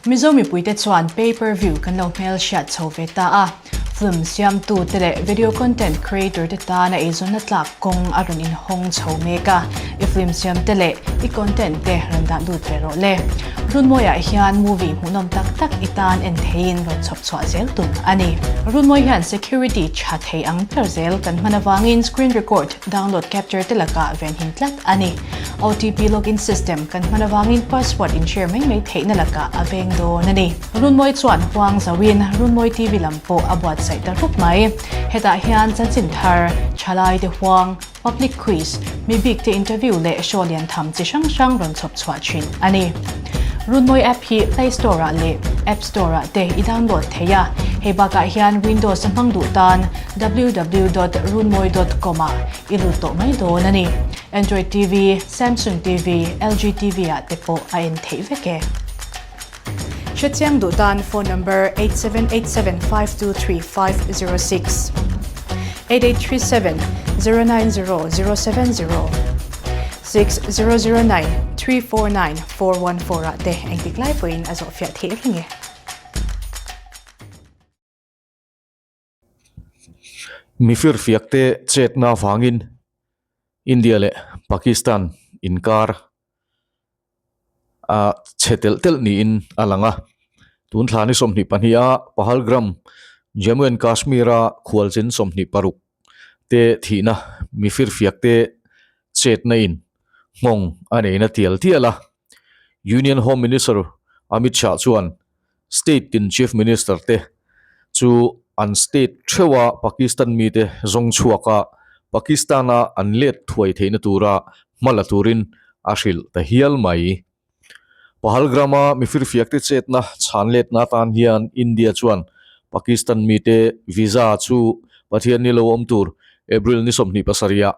Mizo mipuite chuan pay per view kan lo hmelhriat chho ve ta a, film siamtute leh video content creator te tana eizawnna tlak kawng a rawn inhawng chho mek a, i film siamte leh i content te rawn dah lut ve rawh le. Runmawiah hian movie hmuhnawm tak tak i tan en theiin rawn chhawp chhuah zel tum a ni. Runmawi hian security tha thei ang ber zel kan hman avangin screen record, download capture te lakah venhim tlat a ni. OTP login system kan hman avangin password in share mai mai theihna lakah a veng dawn a ni. Runmawi chuan huang zauhin Runmawi TV lam pawh a buatsaih ta rup mai. Hetah hian chanchin thar, thalai te huang, public quiz, mi bik te interview leh show lian tham chi hrang hrang rawn chhawp chhuah thin a ni. Runmawi app hi Play Store ah leh App Store ah te i download thei a. Hei bakah hian Windows a hmang duh tan www dot runmawi dot com ah i lut tawh mai dawn a ni. Android TV, Samsung TV, LG TV ah te pawh a en theih vek e. Hrechiang duh tan phone number 8787523506, 8837 090 070, 6009 349 414 ah te engtik lai pawhin a zawhfiah theih reng e. Mifir fiakte chetna avangin India leh Pakistan inkar a chhe telh telh niin a lang a. Tun thla ni 22 a Pahalgram, Jammu and Kashmir a khualchin 26 te thihna mifir fiakte chetna in nghawng a neina tial tial a. Union Home Minister Amit Shah chuan State tin Chief Minister te chu an state theuha Pakistan mite zawng chhuaka Pakistan-a an let thuai theihna tura hma la turin a hrilh ta hial mai. Pahalgram-a mifirfiakte chetna chhan letna atan hian India chuan Pakistan mite visa chu Pathian ni lo awm tur April ni 27 ah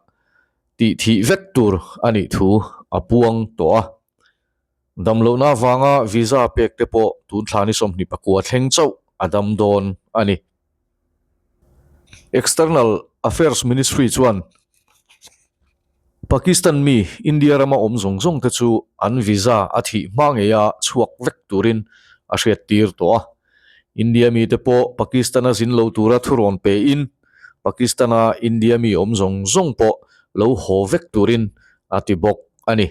tih thih vek tur a nih thu a puang tawh a. Damlohna avanga visa pek te pawh tun thla ni 29 thleng chauh a dam dawn a ni. External Affairs Ministry chuan Pakistan mi India rama awm zawng zawng te chu an visa a thih hma ngeia chhuak vek turin a hriattir tawh a. India mite pawh Pakistan-a zin lo tura thurawn pein Pakistan-a India mi awm zawng zawng pawh lo haw vek turin a ti bawk a ni.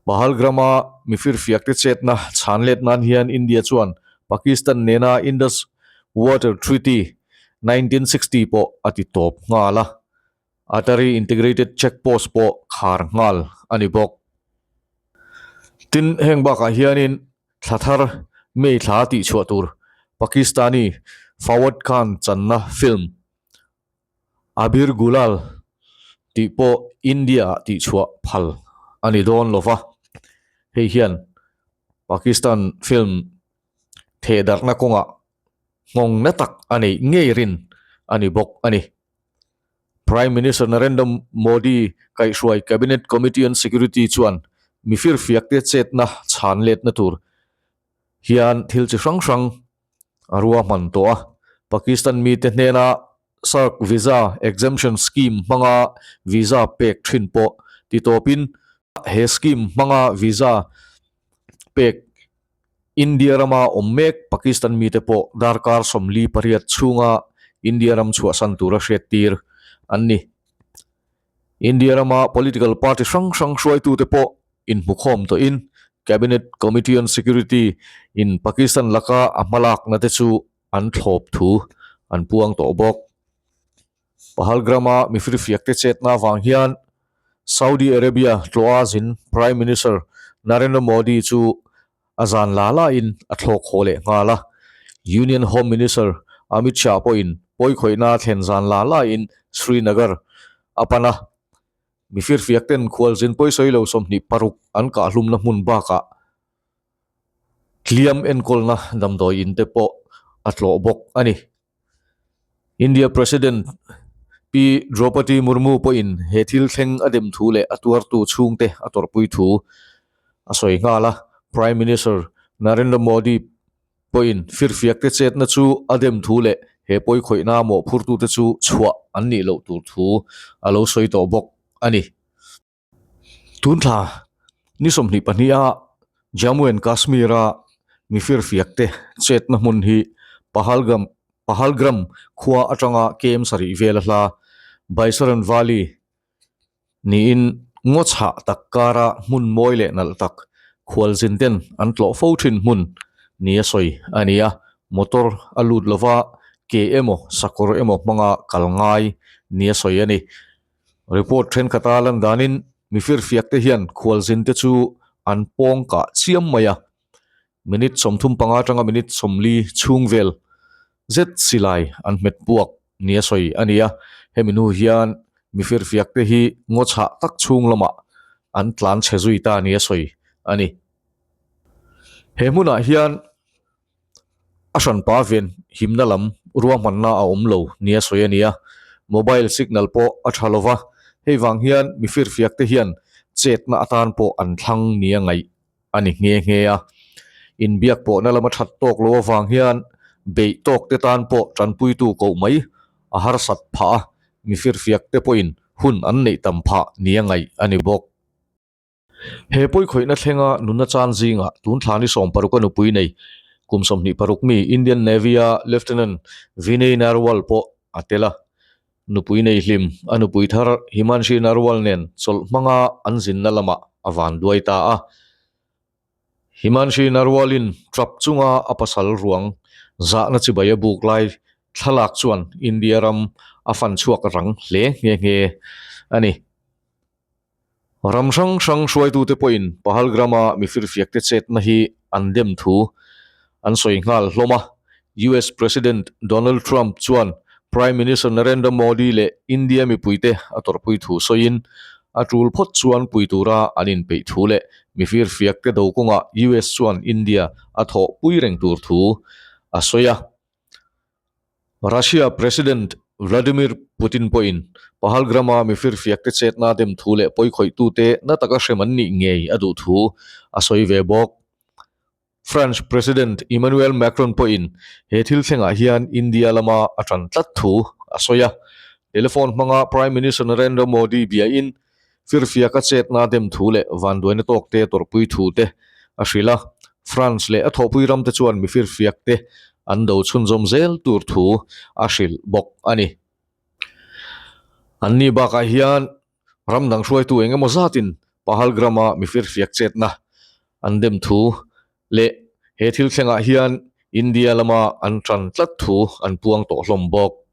Pahalgram-a mifirfiakte chetna chhan let nan hian India chuan Pakistan nena Indus Water Treaty 1960 pawh a ti tawp nghal a, Attari Integrated Check Post pawh khar nghal a ni bawk. Tin, heng bakah hianin thla thar May thla tihchhuah tur Pakistani Fawad Khan channa film Abir Gulal tih pawh India-ah tihchhuah phal a ni dawn lo va, hei hian Pakistan film thehdarhna kawngah nghawng na tak a neih ngei rin a ni bawk a ni. Prime Minister Narendra Modi kaihhruai Cabinet Committee on Security chuan mifirfiakte chetna chhan letna tur hian thil chi hrang hrang a ruahman tawh a. Pakistan mite hnena SAARC Visa Exemption Scheme hmanga visa pek thin pawh ti tawpin he scheme hmanga visa pek India rama awm mek Pakistan mite pawh darkar 48 chhunga India ram chhuahsan tura hriattir an ni. India rama political party hrang hrang hruaitute pawh inhmukhawm tawhin Cabinet Committee on Security in Pakistan laka a hmalakna te chu an thlawp thu an puang tawh bawk. Pahalgram-a mifirfiakte chetna avang hian Saudi Arabia tlawha zin Prime Minister Narendra Modi chu a zan la lain a thlawk haw leh nghal a. Union Home Minister Amit Shah pawhin pawikhawihna thlen zan la lain Srinagar a pan a. Mifirfiak ten khualzin pawisawi lo 26 an kahhlumna hmun bakah hliam enkawlna damdawi in te pawh a tlawh bawk a ni. India President Pi Droupadi Murmu pawhin he thil thleng a dem thu leh a tuartu chhungte a tawrhpui thu a sawi nghal a. Prime Minister Narendra Modi pawhin firfiakte chetna chu a dem thu leh he pawikhawihna mawhphurtute chu chhuah an nih loh tur thu a lo sawi tawh bawk a ni. Tun thla ni 22 a Jammu and Kashmir-a. Mifirfiakte chetna hmun hi Pahalgam Pahalgram khua atanga kem sarih vel a hla Baisaran Valley niin ngaw chhah tak kara hmun mawi leh nalh tak khualzin ten an tlawh fo thin hmun nia sawi a ni a, motor a lut lova ke emaw sakawr emaw hmanga kal ngai nia sawi a ni. Report thenkhat a lan danin mifirfiak te hian khualzin te chu an pawng kah chiam mai a, minute 35 atanga minute 40 chhung vel zet silai an hmet puak nia sawi a ni a, hemi hnu hian mifirfiak te hi ngaw chhah tak chhung lamah an tlan chhe zui ta nia sawi a ni. He hmunah hian A hranpa ven himna lam ruahmanna a awm lo nia sawi a ni a, mobile signal pawh a tha lo va, hei vang hian mi firfiak te hian chetna atan pawh an thlang nia ngaih a ni nghe nghe a. Inbiak pawhna lama that tawk lo avang hian beih tawk te tan pawh tanpuitu koh mai a harsat phah a, mi firfiak te pawhin hun an neih tam phah nia ngaih a ni bawk. He pawikhawihna thlenga nunna chan zingah tun thla ni 16 a nupui nei kum 26 mi Indian Navy-a Lieutenant Vinay Narwal pawh a tel a. Nupui nei hlim a nupui thar Himanshi Narwal nen chawlh hmanga an zinna lamah a vanduai ta a. Himanshi Narwal-in trap chunga a pasal ruang zahna chibai a buk lai thlalak chuan India ram a fan chhuak rang hle nghe nghe a ni. Ram hrang hrang hruaitute pawhin Pahalgram-a mi firfiakte chetna hi an dem thu an sawi nghal hlawm a. US President Donald Trump chuan Prime Minister Narendra Modi leh India mipuite a tawrhpui thu sawiin, a tul phawt chuan pui tura an inpeih thu leh mi firfiakte do kawngah US chuan India a thawhpui reng tur thu a sawi a. Russia President Vladimir Putin pawhin Pahalgram-a mi firfiakte chetna dem thu leh pawikhawih-tute na taka hrem an nih ngei a duh thu a sawi ve bawk. French President Emmanuel Macron pawhin he thil thlengah hian India lama a tan tlat thu a sawi a. Telephone hmanga Prime Minister Narendra Modi biain Firfiaka chetna dem thu leh vanduaina tawkte tawrhpui thu te a hrilh a, France leh a thawhpui ramte chuan mi firfiakte an do chhunzawm zel tur thu a hrilh bawk a ni. Anni bakah hian ram dang hruaitu eng emaw zatin Pahalgram-a mi firfiak chetna an dem thu leh he thil thlengah hian India lama an tan tlat thu an puang tawh hlawm bawk.